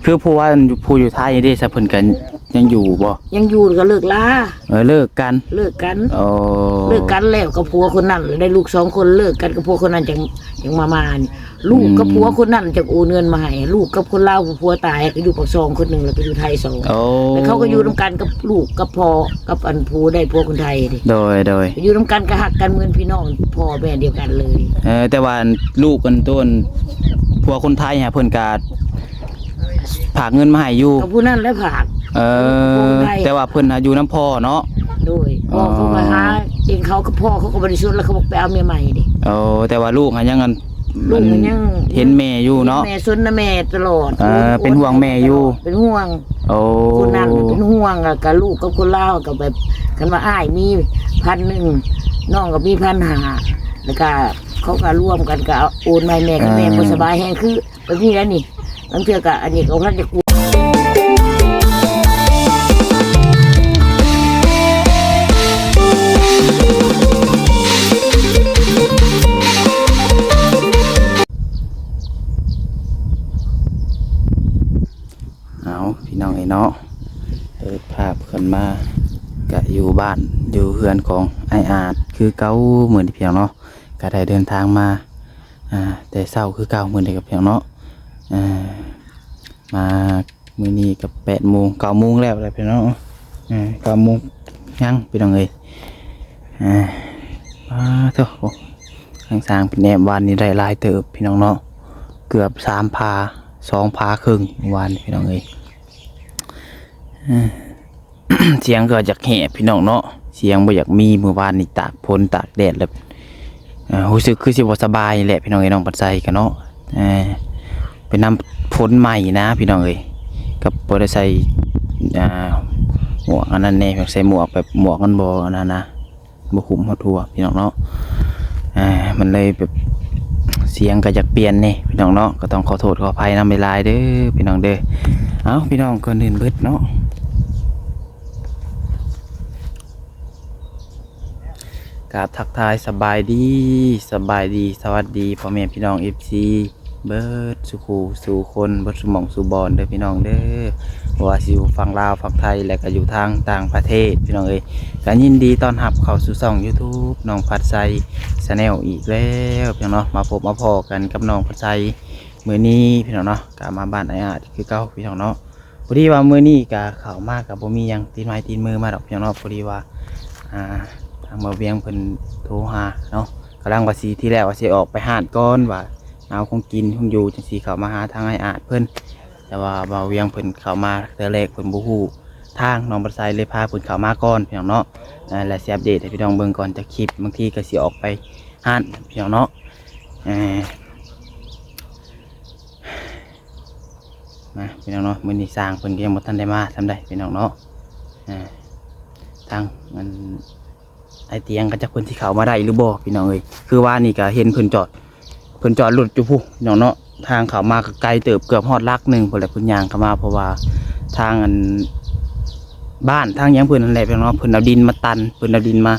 ຄືຜູ້ວ່າ ອັນ ຜູ້ຢູ່ໄທເດ້ ຊະ ເພິ່ນກໍຍັງຢູ່ບໍ່? ຍັງຢູ່ ກໍເລີກລາ. ເອີ ເລີກກັນ. ເລີກກັນ. ໂອ້ ເລີກກັນແລ້ວກັບຜົວຄົນນັ້ນ ໄດ້ລູກສອງຄົນ ເລີກກັນກັບຜົວຄົນນັ້ນ ຈັ່ງ ຈັ່ງມາ ມານີ້ ລູກກັບ ອືມ ຜົວຄົນນັ້ນຈັ່ງໂອນເງິນມາໃຫ້. ລູກກັບຄົນລາວ ຜູ້ຜົວຕາຍກໍຢູ່ປາກຊ່ອງຄົນໜຶ່ງ ແລ້ວກໍຢູ່ໄທສອງ. ໂອ້ ແລ້ວເຂົາກໍຢູ່ນຳກັນກັບລູກກັບພໍ່ ກັບອັນຜູ້ໄດ້ຜົວຄົນໄທເດ້. ໂດຍ ໂດຍ. ຢູ່ນຳກັນກໍຮັກກັນເໝືອນພີ່ນ້ອງ ພໍ່ແມ່ດຽວກັນເລີຍ. ເອີ ແຕ່ວ່າອັນ ລູກອັນ ຕົວອັນ ຜົວຄົນໄທຫະ ເພິ່ນກໍ ຝາກເງິນມາໃຫ້ຢູ່. ກໍຜູ້ນັ້ນແຫຼະຝາກ. ເອີ ແຕ່ວ່າເພິ່ນຫາຢູ່ນຳພໍ່ເນາະ. ໂດຍ. ພໍ່ເຂົາກໍຫາເອງເຂົາກັບພໍ່ເຂົາກໍບໍ່ໄດ້ຊົນ ແລ້ວເຂົາໄປເອົາເມຍໃໝ່ເດ້. ໂອ້ ແຕ່ວ່າລູກຫາຍັງອັນ ລູກຫາຍັງເຫັນແມ່ຢູ່ເນາະ. ແມ່ຊົນນຳແມ່ຕະຫຼອດ. ເອີ ເປັນຫ່ວງແມ່ຢູ່. ເປັນຫ່ວງ. ໂອ້ ຄົນນັ້ນເປັນຫ່ວງ ແລ້ວກໍລູກກັບຄົນລາວກໍແບບ ຄັນວ່າອ້າຍມີພັນໜຶ່ງ ນ້ອງກໍມີພັນຫ້າ ແລ້ວກໍເຂົາກໍລວມກັນກໍໂອນມາໃຫ້ແມ່ ຄັນແມ່ ເອີ ບໍ່ສະບາຍແຮງ ຄື ແບບນີ້ແຫຼະນີ້ ລາງເທື່ອກະອັນນີ້ກໍບໍ່ທັນຈະກວດ. ເອົາ ພີ່ນ້ອງເອີຍເນາະ ເປີດພາບຂຶ້ນມາ ກະຢູ່ບ້ານ ຢູ່ເຮືອນຂອງອ້າຍອາດຄືເກົ່າ ມື້ນີ້ພີ່ນ້ອງເນາະ ກະໄດ້ເດີນທາງມາ ອ່າ ແຕ່ເຊົ້າຄືເກົ່າມື້ນີ້ກັບພຽງເນາະ ເອີ ມາມື້ນີ້ກໍແປດໂມງ ເກົ້າໂມງແລ້ວແຫຼະພີ່ນ້ອງເນາະ ເອີ ເກົ້າໂມງຍັງພີ່ນ້ອງເອີຍ ອ່າ ປາໂທ້ ທາງຊ່າງເພິ່ນແນມວານນີ້ໄດ້ຫຼາຍເຕີບພີ່ນ້ອງເນາະ ເກືອບສາມພາ ສອງພາເຄິ່ງວານນີ້ພີ່ນ້ອງເອີຍ ເອີ. ສຽງກໍຢາກແຫບພີ່ນ້ອງເນາະ ສຽງບໍ່ຢາກມີ ມື້ວານນີ້ຕາກຝົນຕາກແດດແລ້ວ ເອີ ຮູ້ສຶກຄືຊິບໍ່ສະບາຍແຫຼະພີ່ນ້ອງເອີຍ ນ້ອງປັນໄຊກໍເນາະ ເອີ ເປັນນຳຝົນໃໝ່ນະພີ່ນ້ອງເອີຍ ກໍບໍ່ໄດ້ໃສ່ ອ່າ ໝວກອັນນັ້ນແດ່ ໃສ່ໝວກແບບໝວກມັນບໍ່ອັນນັ້ນນະ ບໍ່ຄຸມຫົວທົ່ວພີ່ນ້ອງເນາະ ອ່າ ມັນເລີຍແບບ ສຽງກໍຢາກປ່ຽນແດ່ພີ່ນ້ອງເນາະ ກໍຕ້ອງຂໍໂທດຂໍອະໄພນຳຫຼາຍໆເດີພີ່ນ້ອງເດີ ເອົ້າ ພີ່ນ້ອງ ກ່ອນອື່ນເບິດເນາະ ກາບທັກທາຍສະບາຍດີ ສະບາຍດີ ສະຫວັດດີ ພໍ່ແມ່ພີ່ນ້ອງ ເອັຟຊີ ເບິດສູ່ຄູ່ສູ່ຄົນ ເບິດສູ່ໝ່ອງສູ່ບ່ອນເດີພີ່ນ້ອງເດີ ບໍ່ວ່າຊິຢູ່ຝັ່ງລາວ ຝັ່ງໄທ ແລະກໍຢູ່ທາງຕ່າງປະເທດພີ່ນ້ອງເອີຍ ກໍຍິນດີຕ້ອນຮັບເຂົ້າສູ່ຊ່ອງຢູທູບ ນ້ອງພັດໄຊ Channel ອີກແລ້ວພີ່ນ້ອງເນາະ ມາພົບມາພໍ້ກັນກັບນ້ອງພັດໄຊມື້ນີ້ພີ່ນ້ອງເນາະ ກໍມາບ້ານອ້າຍອາດຄືເກົ່າພີ່ນ້ອງເນາະ ພໍດີວ່າມື້ນີ້ກໍເຂົ້າມາກໍບໍ່ມີຫຍັງຕິດໄມ້ຕິດມືມາດອກພີ່ນ້ອງເນາະ ພໍດີວ່າ ອ່າ ທາງບ່າວວຽງເພິ່ນໂທຫາເນາະ ກຳລັງວ່າຊິ ທີແລກວ່າຊິອອກໄປຮ້ານກ່ອນ ວ່າມາເອົາຂອງກິນຂອງຢູ່ ຈັ່ງຊິເຂົ້າມາຫາທາງອ້າຍອາດເພິ່ນ ແຕ່ວ່າບ່າວວຽງເພິ່ນເຂົ້າມາເທື່ອແລກ ເພິ່ນບໍ່ຮູ້ທາງ ນ້ອງບັດໄຊເລີຍພາເພິ່ນເຂົ້າມາກ່ອນພີ່ນ້ອງເນາະ ແລະຊິອັບເດດໃຫ້ພີ່ນ້ອງເບິ່ງກ່ອນຈາກຄລິບ ບາງທີກໍຊິອອກໄປຮ້ານພີ່ນ້ອງເນາະ ມາພີ່ນ້ອງເນາະ ມື້ນີ້ຊ່າງເພິ່ນກໍຍັງບໍ່ທັນໄດ້ມາສ່ຳໃດພີ່ນ້ອງເນາະ ອ່າ ທາງອັນ ອ້າຍຕຽງກໍຈັກເພິ່ນຊິເຂົ້າມາໄດ້ຫຼືບໍ່ພີ່ນ້ອງເອີຍ ຄືວານນີ້ກໍເຫັນເພິ່ນຈອດ ເພິ່ນຈອດລົດຢູ່ພຸ້ນພີ່ນ້ອງເນາະ ທາງເຂົ້າມາກໍໄກເຕີບ ເກືອບຮອດຫຼັກໜຶ່ງພຸ້ນແຫຼະ ເພິ່ນຍ່າງເຂົ້າມາ ເພາະວ່າທາງອັນ ບ້ານທາງຫຍັງເພິ່ນຫັ້ນແຫຼະພີ່ນ້ອງເນາະ ເພິ່ນເອົາດິນມາຕັນ ເພິ່ນເອົາດິນມາ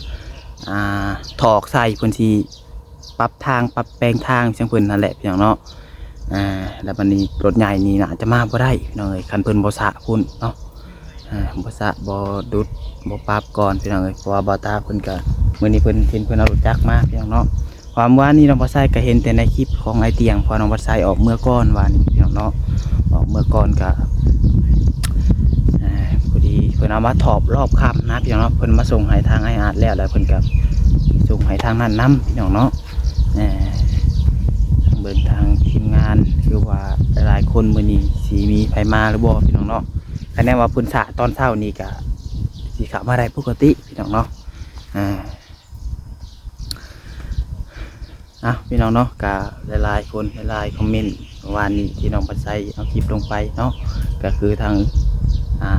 ອ່າ ຖອກໃສ່ ເພິ່ນຊິ ປັບທາງປັບແປງທາງຂອງເພິ່ນຫັ້ນແຫຼະພີ່ນ້ອງເນາະ ອ່າ ແລ້ວບັດນີ້ລົດໃຫຍ່ນີ້ໜ້າຈະມາບໍ່ໄດ້ພີ່ນ້ອງເອີຍ ຄັນເພິ່ນບໍ່ຊະພຸ້ນເນາະ ອ່າ ບໍ່ຊະ ບໍ່ດຸດ ບໍ່ປັບກ່ອນພີ່ນ້ອງເອີຍ ເພາະວ່າບ່າວຕາເພິ່ນກະ ມື້ນີ້ເພິ່ນ ເຫັນເພິ່ນເອົາລົດຈັກມາພີ່ນ້ອງເນາະ ເພາະວ່າມື້ວານນີ້ນ້ອງບັດໄຊກະເຫັນແຕ່ໃນຄລິບຂອງອ້າຍຕຽງ ເພາະວ່ານ້ອງບັດໄຊອອກເມືອກ່ອນວານນີ້ພີ່ນ້ອງເນາະ ອອກເມືອກ່ອນກະ ອ່າ ພໍດີເພິ່ນເອົາມາຖອບລອບຄ່ຳນະພີ່ນ້ອງເນາະ ເພິ່ນມາສົ່ງໃຫ້ທາງອ້າຍອາດແລ້ວ ແລ້ວເພິ່ນກະສົ່ງໃຫ້ທາງນັ້ນນຳພີ່ນ້ອງເນາະ ອ່າ ເບິ່ງທາງທີມງານ ຫຼືວ່າຫຼາຍໆຄົນມື້ນີ້ຊິມີໃຜມາຫຼືບໍ່ພີ່ນ້ອງເນາະ ຄັນແນວວ່າເພິ່ນສະຕອນເຊົ້ານີ້ກະຊິເຂົ້າມາໄດ້ປົກກະຕິພີ່ນ້ອງເນາະ ອ່າ ເອົາ ພີ່ນ້ອງເນາະ ກະຫຼາຍໆຄົນ ຫຼາຍໆຄອມເມັນ ວານນີ້ທີ່ນ້ອງບັດໄຊເອົາຄລິບລົງໄປເນາະ ກະຄືທາງ ອ່າ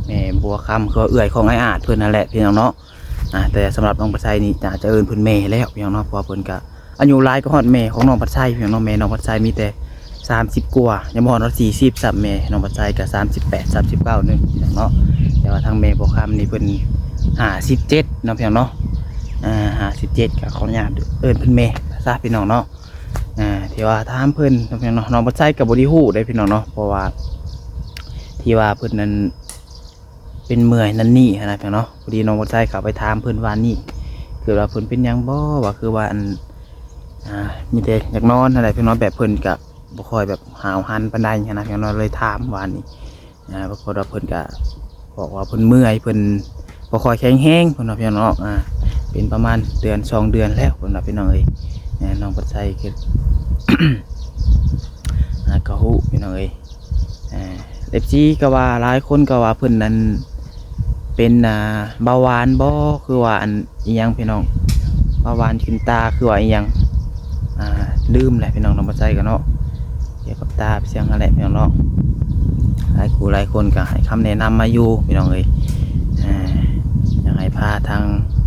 ແມ່ບົວຄຳ ຄືວ່າເອື້ອຍຂອງອ້າຍອາດເພິ່ນຫັ້ນແຫຼະພີ່ນ້ອງເນາະ ອ່າ ແຕ່ສຳລັບນ້ອງບັດໄຊນີ້ ອາດຈະເອີ້ນເພິ່ນແມ່ແລ້ວພີ່ນ້ອງເນາະ ເພາະວ່າເພິ່ນກະອາຍຸຫຼາຍກວ່າຮອດແມ່ຂອງນ້ອງບັດໄຊພີ່ນ້ອງເນາະ ແມ່ນ້ອງບັດໄຊມີແຕ່ ສາມສິບກວ່າ ຍັງບໍ່ຮອດ ຮອດສີ່ສິບຊ້ຳ ແມ່ນ້ອງບັດໄຊກໍ ສາມສິບແປດ ສາມສິບເກົ້າ ໜຶ່ງ ພີ່ນ້ອງເນາະ ແຕ່ວ່າທາງແມ່ບົວຄຳນີ້ເພິ່ນ ຫ້າສິບເຈັດ ເນາະ ພີ່ນ້ອງເນາະ ອ່າ ຫ້າສິບເຈັດ ກໍຂໍອະນຸຍາດເອີ້ນເພິ່ນແມ່ຊະ ພີ່ນ້ອງເນາະ ອ່າ ທີ່ວ່າຖາມເພິ່ນເນາະ ພີ່ນ້ອງເນາະ ນ້ອງບັດໄຊກໍບໍ່ໄດ້ຮູ້ເດ້ ພີ່ນ້ອງເນາະ ເພາະວ່າ ທີ່ວ່າເພິ່ນນັ້ນເປັນເມື່ອຍນັ້ນນີ້ຫັ້ນນະພີ່ນ້ອງເນາະ. ພໍດີນ້ອງບ່ອນໄຊເຂົ້າໄປຖາມເພິ່ນວ່ານີ້ ຄືວ່າເພິ່ນເປັນຫຍັງບໍ່ ວ່າຄືວ່າອັນ ອ່າ ມີແຕ່ຢາກນອນຫັ້ນແຫຼະພີ່ນ້ອງເນາະ ແບບເພິ່ນກະບໍ່ຄ່ອຍແບບຫ້າວຫັນປານໃດຫັ້ນນະພີ່ນ້ອງເນາະ. ເລີຍຖາມວ່ານີ້ ອ່າ ປາກົດວ່າເພິ່ນກະບອກວ່າເພິ່ນເມື່ອຍ ເພິ່ນບໍ່ຄ່ອຍແຂງແຮງ ເພິ່ນວ່າພີ່ນ້ອງເນາະ. ອ່າ ເປັນປະມານເດືອນສອງເດືອນແລ້ວ ເພິ່ນວ່າພີ່ນ້ອງເອີຍ. ນ້ອງບ່ອນໄຊກະ ອ່າ ກະຮູ້ພີ່ນ້ອງເອີຍ. ອ່າ ເອັຟຊີ ກໍວ່າ ຫຼາຍຄົນກໍວ່າເພິ່ນນັ້ນເປັນ ອ່າ ເບົາຫວານບໍ່ ຄືວ່າອັນອີ່ຫຍັງພີ່ນ້ອງ ເບົາຫວານຂຶ້ນຕາ ຄືວ່າອີ່ຫຍັງ ອ່າ ລືມແຫຼະພີ່ນ້ອງ ນ້ອງບ່ອນໄຊກໍເນາະ ກ່ຽວກັບຕາເປັນຫຍັງຫັ້ນແຫຼະພີ່ນ້ອງເນາະ. ຫຼາຍຄູ່ຫຼາຍຄົນກໍໃຫ້ຄຳແນະນຳມາຢູ່ພີ່ນ້ອງເອີຍ. ອ່າ ຢາກໃຫ້ພາທາງ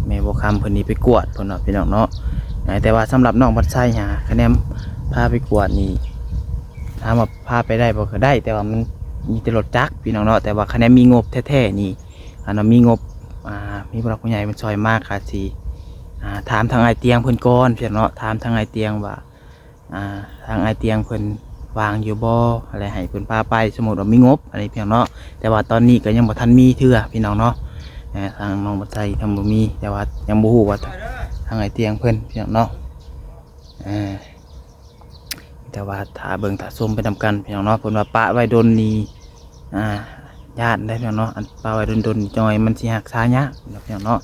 ແມ່ບົວຄຳເພິ່ນນີ້ໄປກວດເພິ່ນເນາະພີ່ນ້ອງເນາະ. ອ່າ ແຕ່ວ່າສຳລັບນ້ອງບ່ອນໄຊຫາ ຄະແນນພາໄປກວດນີ້ ຖາມວ່າພາໄປໄດ້ບໍ່ ກໍໄດ້ ແຕ່ວ່າມັນມີແຕ່ລົດຈັກພີ່ນ້ອງເນາະ. ແຕ່ວ່າຄະແນນມີງົບແທ້ໆນີ້ ອັນວ່າມີງົບ ອ່າ ມີຜູ້ຫຼັກຜູ້ໃຫຍ່ເພິ່ນຊ່ອຍມາ ກະຊິ ອ່າ ຖາມທາງອ້າຍຕຽງເພິ່ນກ່ອນພີ່ນ້ອງເນາະ. ຖາມທາງອ້າຍຕຽງວ່າ ອ່າ ທາງອ້າຍຕຽງເພິ່ນວ່າງຢູ່ບໍ່ ແລະ ໃຫ້ເພິ່ນພາໄປ ສົມມຸດວ່າມີງົບອັນນີ້ພີ່ນ້ອງເນາະ. ແຕ່ວ່າຕອນນີ້ກໍຍັງບໍ່ທັນມີເທື່ອພີ່ນ້ອງເນາະ. ເອີ ທາງນ້ອງບ່ອນໄຊຍັງບໍ່ມີ ແຕ່ວ່າຍັງບໍ່ຮູ້ວ່າທາງອ້າຍຕຽງເພິ່ນພີ່ນ້ອງເນາະ. ເອີ ແຕ່ວ່າຖ້າເບິ່ງຖ້າຊົມໄປນຳກັນພີ່ນ້ອງເນາະ. ເພິ່ນວ່າປະໄວ້ດົນນີ້ ອ່າ ຢ້ານໄດ໋ພີ່ນ້ອງເນາະ. ອັນປະໄວ້ດົນໆ ຈັ່ງໜ້ອຍມັນຊິຮັກສາຍາກເນາະພີ່ນ້ອງເນາະ.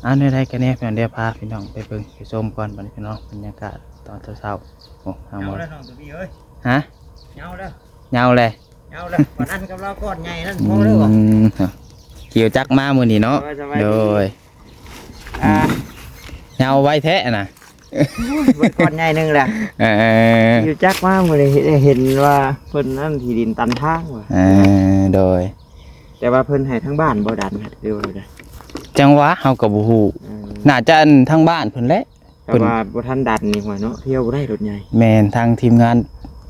ອ່າ ແນວໃດກໍແນ່ພີ່ນ້ອງ ດຽວພາພີ່ນ້ອງໄປເບິ່ງໄປຊົມກ່ອນບັດນີ້ພີ່ນ້ອງ ບັນຍາກາດຕອນເຊົ້າໆ. ໂອ້ ທາງບໍ່ ເຫງົາແລ້ວນ້ອງຕົວບີເອີຍ. ຮະ ເຫງົາແລ້ວ ເຫງົາແລ້ວ ເຫງົາແລ້ວ. ປານນັ້ນກັບລາວກ້ອນໃຫຍ່ນັ້ນ ອືມ ພໍແລ້ວຫວາ? ຂີ່ຈັກມາມື້ນີ້ເນາະ. ໂດຍ ສະບາຍດີ ໂດຍ. ອ່າ ເຫງົາໄວແທ້ນະ. ໂອ້ຍ ເບິດກ້ອນໃຫຍ່ໜຶ່ງແຫຼະ. ເອີ ຢູ່ຈັກມາມື້ນີ້ ເຫັນ ເຫັນວ່າເພິ່ນນັ້ນທີ່ດິນຕັນທາງວ່າ. ເອີ ໂດຍ. ແຕ່ວ່າເພິ່ນໃຫ້ທາງບ້ານບໍ່ດັນ ຫຼືວ່າໃດ? ຈັ່ງຫວະ ເຮົາກໍບໍ່ຮູ້. ເອີ ໜ້າຈະອັນທາງບ້ານເພິ່ນແຫຼະ. ແຕ່ວ່າບໍ່ທັນດັນນີ້ຫວາເນາະ ທ່ຽວບໍ່ໄດ້ລົດໃຫຍ່. ແມ່ນ ທາງທີມງານ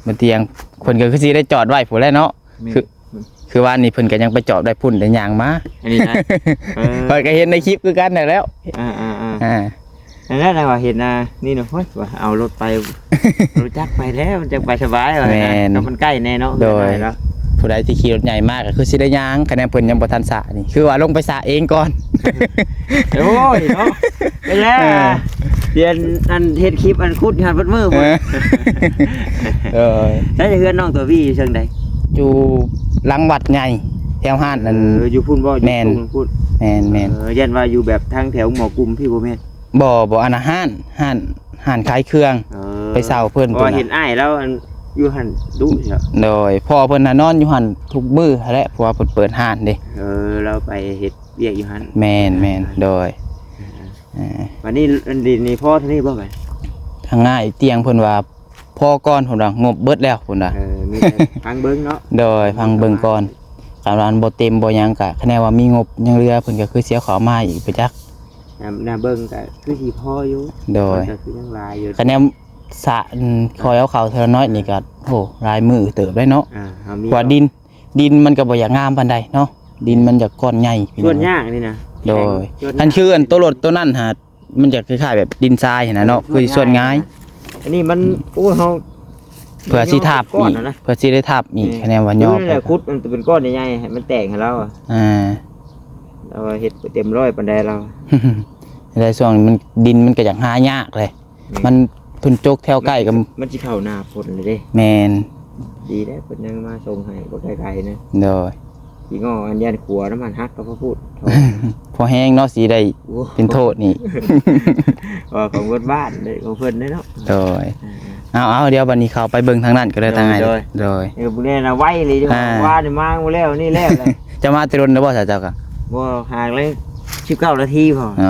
ບໍ່ຕຽງເພິ່ນກໍຄືຊິໄດ້ຈອດໄວ້ພຸ້ນແຫຼະເນາະ. ແມ່ນ ຄື ຄືວານນີ້ເພິ່ນກໍຍັງໄປຈອດໄດ້ພຸ້ນ ໄດ້ຍ່າງມາ. ອັນນີ້ນະ ເອີ ຂ້ອຍກໍເຫັນໃນຄລິບຄືກັນນັ້ນແຫຼ້ວ. ອ່າໆໆ ອ່າ ນັ້ນແຫຼະວ່າເຫັນ ອ່າ ນີ້ນະ ໂອ້ຍ ວ່າເອົາລົດໄປ ລົດຈັກໄປແລ້ວ ມັນຈັ່ງໄປສະບາຍວ່າ. ແມ່ນ ກໍມັນໃກ້ແນ່ເນາະ. ໂດຍ ເນາະ ຜູ້ໃດທີ່ຂີ່ລົດໃຫຍ່ມາກໍຄືຊິໄດ້ຍ່າງ ຄະແນນເພິ່ນຍັງບໍ່ທັນສະນີ້ ຄືວ່າລົງໄປສະເອງກ່ອນ. ໂອ້ຍເນາະ ໄປແລ້ວ. ເອີ ດຽວອັນເຮັດຄລິບອັນຂຸດຢູ່ຫັ້ນເບິດມື້ພຸ້ນ. ເອີ ເອີ ໃຊ້ເຮືອນນ້ອງຕົວວີຢູ່ເຊິ່ງໃດ? ຢູ່ຫຼັງວັດໃຫຍ່ ແຖວຮ້ານນັ້ນ. ເອີ ຢູ່ພຸ້ນບໍ່? ແມ່ນ ຢູ່ພຸ້ນ. ແມ່ນໆ ເອີ ຢ້ານວ່າຢູ່ແບບທາງແຖວໝໍກຸມພີ້ບໍ່ແມ່ນ? ບໍ່ ບໍ່ ອັນນັ້ນຮ້ານ ຮ້ານ ຮ້ານຂາຍເຄື່ອງ. ເອີ ໄປເຊົ່າເພິ່ນ. ເພາະວ່າເຫັນອ້າຍລາວອັນຢູ່ຫັ້ນດຸເນາະ. ໂດຍ ພໍ່ເພິ່ນນະນອນຢູ່ຫັ້ນທຸກມື້ຫັ້ນແຫຼະ ເພາະວ່າເພິ່ນເປີດຮ້ານເດ້. ເອີ ລາວໄປເຮັດວຽກຢູ່ຫັ້ນ. ແມ່ນໆ ໂດຍ. ເອີ ເອີ ບັດນີ້ອັນດິນນີ້ພໍເທົ່ານີ້ບໍ່ບັດ? ທາງອ້າຍຕຽງເພິ່ນວ່າພໍກ່ອນ ເພິ່ນວ່າງົບເບິດແລ້ວເພິ່ນວ່າ. ເອີ ມີແຕ່ຟັງເບິ່ງເນາະ. ໂດຍ ຟັງເບິ່ງກ່ອນ ຄັນວ່າມັນບໍ່ເຕັມບໍ່ຫຍັງກະ ຄະແນນວ່າມີງົບຍັງເຫຼືອ ເພິ່ນກໍຄືຊິເອົາເຂົ້າມາອີກປະຈັກ. ນຳ ນຳເບິ່ງກໍຄືຊິພໍຢູ່. ໂດຍ ມັນກໍຄືຍັງຫຼາຍຢູ່ ຄະແນນສະ ອືມ ຄ່ອຍເອົາເຂົ້າເທື່ອລະໜ້ອຍນີ້ກໍ ໂອ້ ຫຼາຍມື້ເຕີບໄດ້ເນາະ. ອ່າ ເຮົາມີ ວ່າດິນ ດິນມັນກໍບໍ່ຢາກງາມປານໃດເນາະ ດິນມັນຢາກກ້ອນໃຫຍ່. ສ່ວນຍາກນີ້ນະ. ໂດຍ ສ່ວນຍາກ ຄັນຄືອັນໂຕລົດໂຕນັ້ນຫາ ມັນຈະຄ້າຍໆແບບດິນຊາຍຫັ້ນນະເນາະ ຄືສ່ວນງ່າຍ. ອັນນີ້ມັນ ໂອ້ ເຮົາ ເພື່ອຊິທັບອີກ ເພື່ອຊິໄດ້ທັບອີກ. ຄະແນນວ່າຍໍໄປ ຂຸດມັນເປັນກ້ອນໃຫຍ່ໆ ໃຫ້ມັນແຕກໃຫ້ລາວ. ອ່າ ລາວເຮັດບໍ່ເຕັມຮ້ອຍປານໃດລາວ. ໃນຊ່ວງນີ້ມັນ ດິນມັນກໍຢາກຫາຍາກເລີຍ. ແມ່ນ ມັນເພິ່ນຈົກແຖວໃກ້ກໍ ມັນຊິເຂົ້າໜ້າຝົນແລ້ວເດ້. ແມ່ນ ດີແລ້ວເພິ່ນຍັງມາສົ່ງໃຫ້ບໍ່ໄກໆນະ. ໂດຍ ຂີ້ງໍ້ອັນຢ້ານຂົວນ້ຳມັນຫັກກໍພໍພູດ ພໍແຮງເນາະ ຊິໄດ້ ໂອ້ ເປັນໂທດນີ້ ເພາະວ່າຂອງເບິດບ້ານເດ້ ຂອງເພິ່ນເດ້ເນາະ. ໂດຍ ເອີໆ ເອົາໆ ດຽວບັດນີ້ເຂົ້າໄປເບິ່ງທາງນັ້ນກໍໄດ້. ໂດຍ ທາງໃນ. ໂດຍ ໂດຍ ເອີ ບໍ່ແນ່ນະ ໄວອີ່ຫຼີ. ອ່າ ວ່ານີ້ມາມື້ແລ້ວນີ້ແລ້ວແຫຼະ. ເຈົ້າມາແຕ່ດົນແລ້ວບໍ່ ເຈົ້າກະ? ບໍ່ ຫາກແລ້ວ ສິບເກົ້ານາທີພໍ. ເ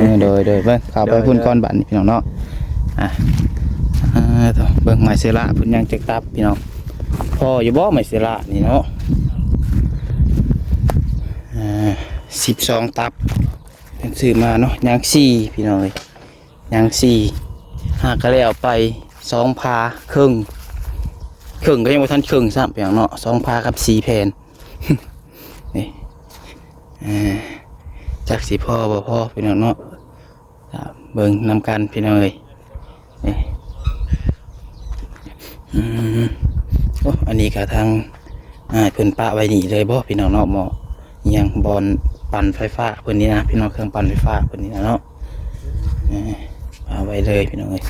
ອີ ໂດຍໆ ເບິ່ງ ເຂົ້າໄປພຸ້ນກ່ອນບັດນີ້ພີ່ນ້ອງເນາະ. ອ່າ ເບິ່ງໄມ້ເຊລາເພິ່ນຍັງຈັກຕັບພີ່ນ້ອງ ພໍຢູ່ບໍ່ໄມ້ເຊລານີ້ເນາະ? ອ່າ ສິບສອງຕັບເພິ່ນຊື້ມາເນາະ ຍັງສີ່ພີ່ນ້ອງເອີຍ ຍັງສີ່ ຫາກະແລ້ວໄປສອງພາເຄິ່ງ ເຄິ່ງກໍຍັງບໍ່ທັນເຄິ່ງຊ້ຳ ພີ່ນ້ອງເນາະ ສອງພາກັບສີ່ແຜ່ນ. ນີ້ ເອີ ຈັກຊິພໍບໍ່ພໍພີ່ນ້ອງເນາະ ຖ້າເບິ່ງນຳກັນພີ່ນ້ອງເອີຍ. ນີ້ ອືມ ໂອ້ ອັນນີ້ກໍທາງ ອ້າຍເພິ່ນປະໄວ້ນີ້ເລີຍບໍ່ພີ່ນ້ອງເນາະ? ໝໍ້ຫຍັງ ບ່ອນປັ່ນໄຟຟ້າເພິ່ນນີ້ນະພີ່ນ້ອງ, ເຄື່ອງປັ່ນໄຟຟ້າເພິ່ນນີ້ນະເນາະ. ເອີ ປະໄວ້ເລີຍພີ່ນ້ອງເອີຍ.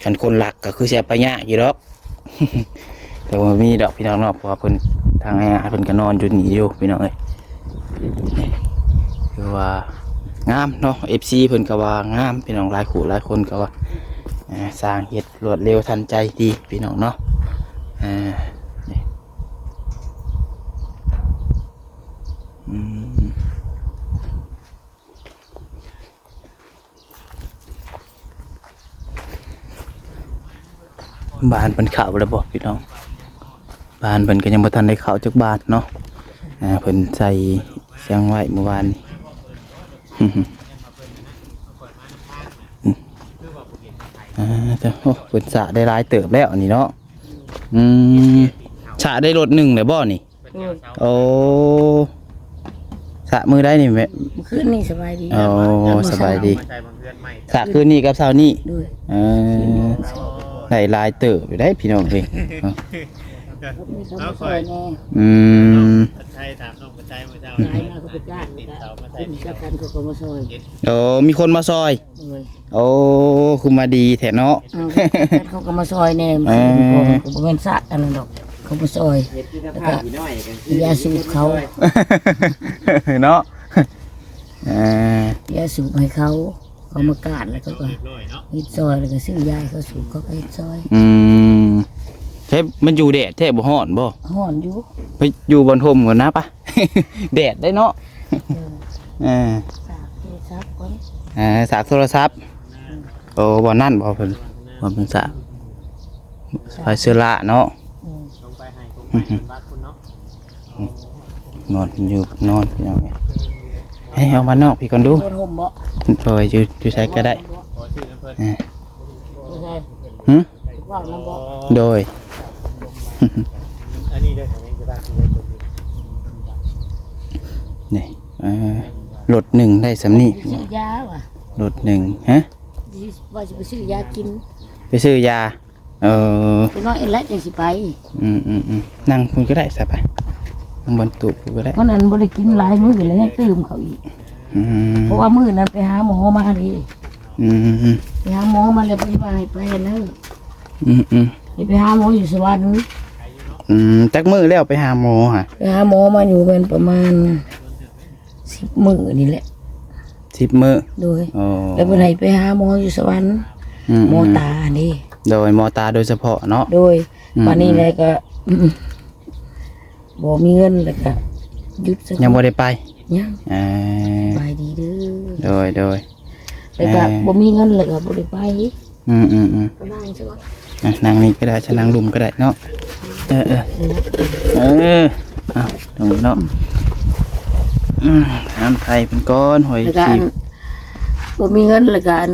ຄັນຄົນລັກກໍຄືຊິເອົາໄປຍາກຢູ່ດອກ ແຕ່ວ່າມີດອກພີ່ນ້ອງເນາະ, ເພາະວ່າເພິ່ນ ທາງອ້າຍເພິ່ນກໍນອນຢູ່ນີ້ຢູ່ພີ່ນ້ອງເອີຍ. ຄືວ່າງາມເນາະ, ເອັຟຊີເພິ່ນກໍວ່າງາມພີ່ນ້ອງ, ຫຼາຍຄູ່ຫຼາຍຄົນກໍວ່າ ອ່າ ສ້າງເຮັດລວດເລັວທັນໃຈດີພີ່ນ້ອງເນາະ. ອ່າ ນີ້ ອືມ ບ້ານເພິ່ນເຂົ້າແລ້ວບໍ່ພີ່ນ້ອງ? ບ້ານເພິ່ນກໍຍັງບໍ່ທັນໄດ້ເຂົ້າຈັກບ້ານເນາະ. ອ່າ ເພິ່ນໃສ່ສັງໄວ້ມື້ວານນີ້. ອ່າ ໂອ້ ເພິ່ນສະໄດ້ຫຼາຍເຕີບແລ້ວອັນນີ້ເນາະ. ອືມ ສະໄດ້ລົດໜຶ່ງແລ້ວບໍ່ນີ້? ໂດຍ ໂອ້ ສະມື້ໃດນີ້ແມ່? ມື້ຄືນນີ້. ສະບາຍດີ. ໂອ້ ສະບາຍດີ. ສະຄືນນີ້ກັບເຊົ້ານີ້ ໂດຍ. ເອີ ໄດ້ຫຼາຍເຕີບຢູ່ໄດ໋ພີ່ນ້ອງເອີຍ. ມີຄົນມາຊ່ອຍແດ່. ອືມ ໃຊ່ ຖາມນ້ອງກະໄຈມື້ເຊົ້ານີ້ ຕິດເສົາມາໃສ່ ເຂົາກໍມາຊ່ອຍ. ໂອ້ ມີຄົນມາຊ່ອຍ. ໂດຍ. ໂອ້ ຄືມາດີແທ້ເນາະ. ເອີ ເຂົາກໍມາຊ່ອຍແດ່. ເອີ ບໍ່ແມ່ນສະອັນນັ້ນດອກ, ເຂົາມາຊ່ອຍ ແລ້ວກໍຢາສູບເຂົາເນາະ. ເອີ ຢາສູບໃຫ້ເຂົາ, ເຂົາມາການແລ້ວເຂົາກໍເຮັດຊ່ອຍ, ແລ້ວກໍຊື້ຢາໃຫ້ເຂົາສູບ ເຂົາກໍເຮັດຊ່ອຍ. ອືມ ແທ້ມັນຢູ່ແດດແທ້ ບໍ່ຮ້ອນບໍ່? ຮ້ອນຢູ່. ໄປຢູ່ບ່ອນຮົ່ມກ່ອນນະປະ. ແດດໄດ໋ເນາະ. ເອີ ເອີ ສາກໂທລະສັບກ່ອນ. ເອີ ສາກໂທລະສັບ. ໂອ້ ບ່ອນນັ້ນບໍ່ເພິ່ນ? ບ່ອນເພິ່ນສາກ ສາກໄຟເຊື້ອລາເນາະ. ອືມ ນອນຢູ່ ນອນຢູ່. ໃຫ້ເຮົາມານອກພີ້ກ່ອນດູ. ໂດຍ ຢູ່ ຢູ່ໃສກໍໄດ້. ເອີ ຫຶ? ເວົ້ານຳບໍ່? ໂດຍ. ອັນນີ້ເດີ ນີ້ ເອີ ລົດໜຶ່ງໄດ້ສ່ຳນີ້. ຊື້ຢາຫວາ? ລົດໜຶ່ງ ຮະ? ວ່າຊິໄປຊື້ຢາກິນ. ໄປຊື້ຢາ. ເອີ ໄປນອນອີກແລ້ວຈັ່ງຊິໄປ. ອືມໆໆ ນັ່ງພຸ້ນກໍໄດ້ຊະ ໄປນັ່ງບ່ອນຕູບພຸ້ນກໍໄດ້. ເພາະນັ້ນບໍ່ໄດ້ກິນຫຼາຍມື້ແລ້ວ ຍັງຕື່ມເຂົາອີກ. ອືມ ເພາະວ່າມື້ນັ້ນໄປຫາໝໍມາເດ້. ອືມ ໄປຫາໝໍມາແລ້ວ ເພິ່ນວ່າໃຫ້ໄປຫັ້ນເດີ. ອືມໆ ໃຫ້ໄປຫາໝໍຢູ່ສະຫວັນ. ອືມ ຈັກມື້ແລ້ວໄປຫາໝໍຫະ? ໄປຫາໝໍມາຢູ່ແມ່ນປະມານສິບມື້ນີ້ແຫຼະ. ສິບມື້. ໂດຍ. ອໍ ແລ້ວເພິ່ນໃຫ້ໄປຫາໝໍຢູ່ສະຫວັນ. ອືມໆ ໝໍຕານີ້. ໂດຍ ໝໍຕາໂດຍສະເພາະເນາະ. ໂດຍ. ອືມໆ ບາດນີ້ແຫຼະກໍ ບໍ່ມີເງິນ ແລ້ວກໍຢຸດຊະ ຍັງບໍ່ໄດ້ໄປ. ຍັງ. ອ່າ ສະບາຍດີເດີ. ໂດຍໆ ແລ້ວກໍ ອ່າ ບໍ່ມີເງິນ ແລ້ວກໍບໍ່ໄດ້ໄປ. ອືມໆໆ ອ່ະ ນັ່ງນີ້ກໍໄດ້ ຈະນັ່ງລຸ່ມກໍໄດ້ເນາະ. ເອີໆ ເອີ ເອົາ ຕົງນີ້ເນາະ. ອືມ ຖາມໄທເພິ່ນກ່ອນ ຫ້ອຍ ແລ້ວກໍ ທີ່ ອັນ ບໍ່ມີເງິນ ແລ້ວກໍ ອັນ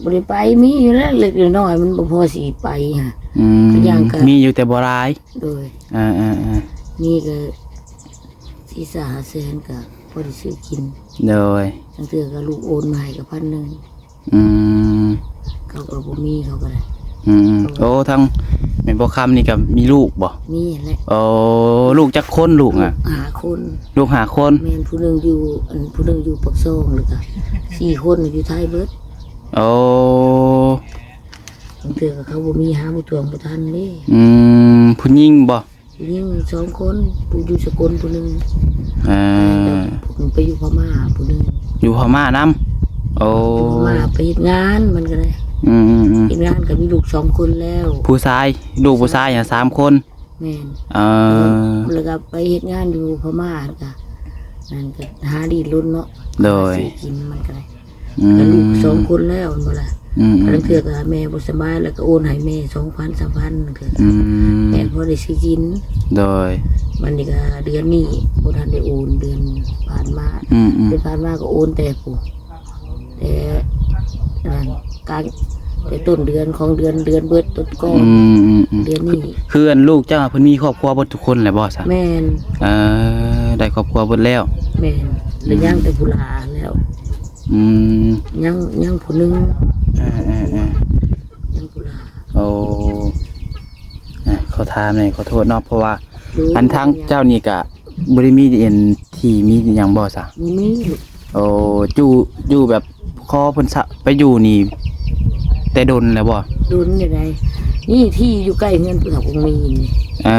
ບໍ່ໄດ້ໄປ. ມີຢູ່ແລ້ວເລັກນ້ອຍ ມັນບໍ່ພໍຊິໄປຫະ. ອືມ ກໍຍັງກໍ ມີຢູ່ແຕ່ບໍ່ຫຼາຍ. ໂດຍ. ເອີໆໆ ມີກໍສີ່ຫ້າແສນ ກໍພໍໄດ້ຊື້ກິນ. ໂດຍ. ບາງເທື່ອກໍລູກໂອນມາໃຫ້ກໍພັນໜຶ່ງ. ອືມ ເຂົາກໍບໍ່ມີ ເຂົາກໍໄດ້. ອືມ ໂອ້ ທາງແມ່ນບໍ່ຄຳນີ້ກໍມີລູກບໍ່? ມີແຫຼະ. ໂອ້ ລູກຈັກຄົນລູກຫະ? ຫ້າຄົນ. ລູກຫ້າຄົນ. ແມ່ນ ຜູ້ໜຶ່ງຢູ່ ອັນ ຜູ້ໜຶ່ງຢູ່ປາກຊ່ອງ ແລ້ວກໍສີ່ຄົນຢູ່ໄທເບິດ. ໂອ້ ບາງເທື່ອກໍເຂົາບໍ່ມີ ຫາບໍ່ທວງບໍ່ທັນເດ້. ອືມ ຜູ້ຍິງບໍ່? ຍິງສອງຄົນ ຜູ້ຢູ່ສະກົນຜູ້ໜຶ່ງ. ເອີ ແລ້ວກໍໄປຢູ່ພະມ້າຜູ້ໜຶ່ງ. ຢູ່ພະມ້ານຳ. ໂອ້ ຢູ່ພະມ້າໄປເຮັດງານ ມັນກໍໄດ້. ອືມໆໆ ເຮັດງານກໍມີລູກສອງຄົນແລ້ວ. ຜູ້ຊາຍ ລູກຜູ້ຊາຍຫະ ສາມຄົນ. ແມ່ນ. ເອີ ແລ້ວກໍໄປເຮັດງານຢູ່ພະມ້າ ແລ້ວກໍ ນັ້ນກໍຫາດີ້ນລົນເນາະ. ໂດຍ. ຫາຊື້ກິນມັນກໍໄດ້. ອືມ ກໍລູກສອງຄົນແລ້ວ ແມ່ນບໍ່ລະ? ອືມໆໆ ລາງເທື່ອກໍແມ່ບໍ່ສະບາຍ ແລ້ວກໍໂອນໃຫ້ແມ່ສອງພັນ ສາມພັນ ລາງເທື່ອ ອືມ ແມ່ພໍໄດ້ຊື້ກິນ. ໂດຍ. ບັດນີ້ກໍເດືອນນີ້ບໍ່ທັນໄດ້ໂອນ ເດືອນຜ່ານມາ. ອືມໆ ເດືອນຜ່ານມາກໍໂອນແຕ່ຜູ້ ແຕ່ນັ້ນ ກາງ ແຕ່ຕົ້ນເດືອນຂອງເດືອນ ເດືອນເບິດຕົ້ນກ່ອນ. ອືມໆໆ ເດືອນນີ້. ຄືອັນລູກເຈົ້າເພິ່ນມີຄອບຄົວເບິດທຸກຄົນແລ້ວບໍ່ຊະ? ແມ່ນ. ເອີ ໄດ້ຄອບຄົວເບິດແລ້ວ. ແມ່ນ. ອືມ ແລ້ວຍັງແຕ່ຜູ້ຫຼ້າແລ້ວ. ອືມ ຍັງ ຍັງຜູ້ໜຶ່ງ. ເອີໆໆ ຍັງຜູ້ຫຼ້າ. ໂອ້ ອ່ະ ຂໍ ຂໍຖາມແດ່ ຂໍໂທດເນາະ ເພາະວ່າ ໂດຍ ອັນທາງເຈົ້ານີ້ກະບໍ່ໄດ້ມີອັນທີ່ມີຫຍັງບໍ່ຊະ? ບໍ່ມີ. ໂອ້ ຢູ່ ຢູ່ແບບຂໍເພິ່ນຊະ ໄປຢູ່ນີ້ແຕ່ດົນແລ້ວບໍ່? ດົນແລ້ວໃດ໋ ນີ້ທີ່ຢູ່ໃກ້ເຮືອນຜູ້ເຖົ້າຄົງມີນີ້. ເອີ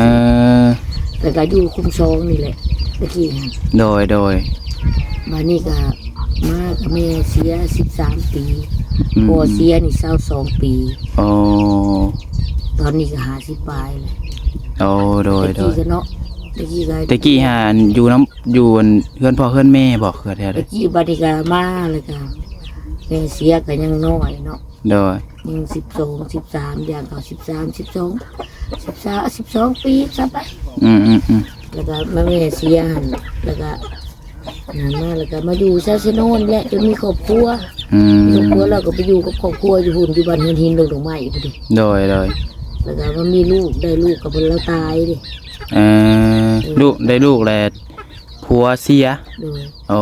ແລ້ວກະຢູ່ຄຸ້ມຊອງນີ້ແຫຼະ ຕະກີ້ຫັ້ນ. ໂດຍ ໂດຍ. ບາດນີ້ກະ ມາກັບແມ່ເສຍສິບສາມປີ ອືມ ພໍ່ເສຍນີ້ຊາວສອງປີ. ອໍ ຕອນນີ້ກໍຫ້າສິບປາຍແລ້ວ. ໂອ້ ໂດຍ ແຕ່ ໂດຍ ຕະກີ້ກໍເນາະ ຕະກີ້ກໍ ແຕ່ຕະກີ້ຫັ້ນຢູ່ນຳ ຢູ່ອັນເຮືອນພໍ່ເຮືອນແມ່ບໍ ຄືແຖວໃດ? ຕະກີ້ ບາດນີ້ກໍມາແລ້ວກໍ ແມ່ເສຍກໍຍັງນ້ອຍເນາະ. ໂດຍ ຍັງສິບສອງ ສິບສາມ ຢ່າງເຂົ້າສິບສາມ ສິບສອງ ສິບສາມ ສິບສອງປີຊະໄປ. ອືມໆໆ ແລ້ວກໍມາແມ່ເສຍຫັ້ນ ແລ້ວກໍ ນັ້ນມາແລ້ວກໍມາຢູ່ຊາວເຊໂນນີ້ແຫຼະ ຈົນມີຄອບຄົວ. ອືມ ມີຄອບຄົວແລ້ວກໍໄປຢູ່ກັບຄອບຄົວຢູ່ພຸ້ນ ຢູ່ບ້ານເຮືອນຫີນ ດົງດອກໄມ້ພຸ້ນ. ໂດຍ ໂດຍ. ແລ້ວກໍມາມີລູກ ໄດ້ລູກກໍເພິ່ນລາວຕາຍເດ້. ເອີ ເອີ ລູກ ໄດ້ລູກແລ້ວຜົວເສຍ. ໂດຍ. ໂອ້